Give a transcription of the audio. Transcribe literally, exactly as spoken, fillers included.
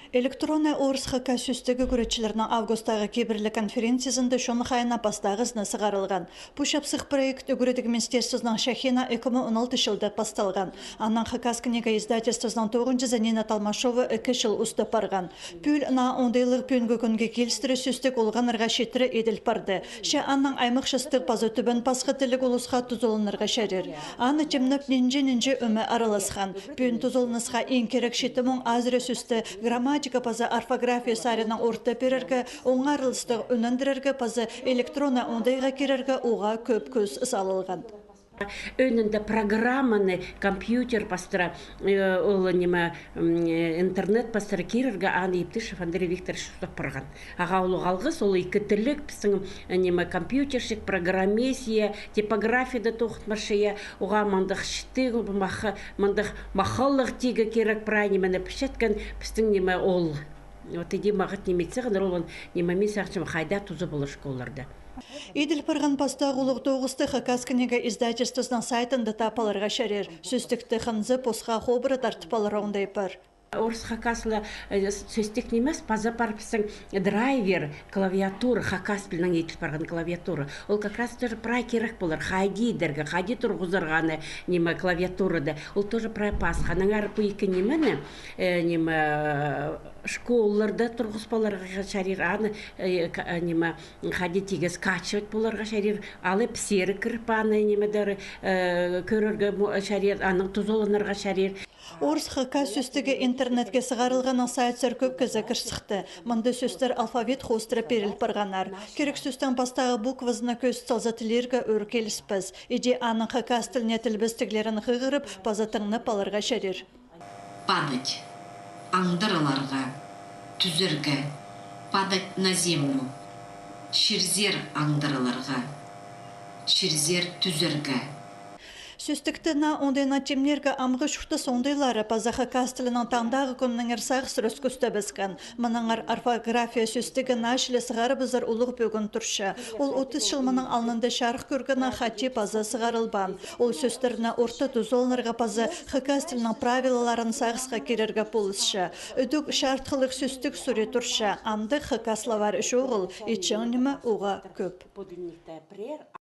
Электроннай орыс-хакас сӧстігі кӱречілернің августтағы кибірліг конференциязында чон хайиина пастағызына сығарылған. Пу чапсых проект Ӱгредіг министерствозының чахиина ікі муң он алтынҷы чылда пасталған. Аннаң Хакас книга издательствозының тоғынҷызы Нина Толмашова ікі чыл устап парған. Пӱӱл наа оңдайлығ пӱӱнгі кӱнге килістіре сӧстіг олғаннарға читіре иділ парды. Че аннаң аймах частығ паза тӱбен пасха тілліг улусха тузаланарға чарир. Аны тимнеп, нинҷе-нинҷе ӧме араласхан. Пӱӱн тузаланысха иң кирек читі муң азыра сӧсті, грамматика паза орфография саринаң орта пирерге, оңарылыстығ ӱнендірерге паза электроннай оңдайға кирерге уғаа кӧп кӱс салылған. Ӧӧнінде программаны, компьютер пастыра, э, ол, ниме, м, э, интернет пастыра кирерге аны Иптышев Андрей Викторович устап парған. Ағаа улуғ алғыс, ол ікі тілліг пістің, э, ниме, компьютерщик, программист, я, типографияда тоғынмаҷаң, я, уғаа мындағ читі, мах-, мындағ махаллығ тигі кирек прай нимені пілчеткен пістің, ниме, ол. Вот иди мағат ниме итсе, хыныр олған, ниме, мин сағынчам, хайда туза полар школаларда. Иділ парған пастағы улуғ тоғысты Хакас книга издательствозының сайтында таап аларға чарир. Сӧстікті хынза, посха хобыра тартып алар оңдай пар. Орыс-хакас ла, э, с-, сӧстік нимес, паза пар пістің драйвер, клавиатура, хакас тілінең иділ парған клавиатура. Ол как раз тоже прай кирек полар, хайди идерге, хайди турғызарға аны, ниме, клавиатурада. Ол тоже прай пасха. Аннаңар пу ікі нимені, э, ниме, э, школаларда турғызып аларға чарир, аны, э, ка-, э, ниме, хайди тигі скачивать поларға чарир, алай пісері кіріп аны, нимедер, э, кӧрерге мо-, чарир, аның тузаланарға чарир. Орыс-хакас сӧстігі интернетке сығарылғаннаң сайтсар кӧп кізі кір сыхты. Мында сӧстер алфавит хоостыра пиріл парғаннар. Кирек сӧстің пастағы буквазына кӧзіт салза, тілирге ӧӧр киліспес. Иди аның хакас тіліне тілбестіглерін хығырып, паза тыңнап аларға чарир. Падать — аңдарыларға, тӱзерге, падать на землю. Чирзер — аңдарыларға, чирзер — тӱзерге. Сӧстікті наа оңдайнаң тимнирге амғы чуртас оңдайлары паза хакас тілінең таңдағы кӱннеңер сағыстар ӧс кӱстебіскен. Мынаңар орфография сӧстігі наа чіли сығарыбызар улуғ пӧгін турча. Ол отыс чыл мының алнында чарых кӧргеннең хати паза сығарылбаан. Ол сӧстерні орта тузаланарға паза хакас тілінің правилаларын сағысха кирерге полысча. Ідӧк чарытхылығ сӧстік сурии турча. Андағ хакас словарь чоғыл, итчең ниме уғаа кӧп.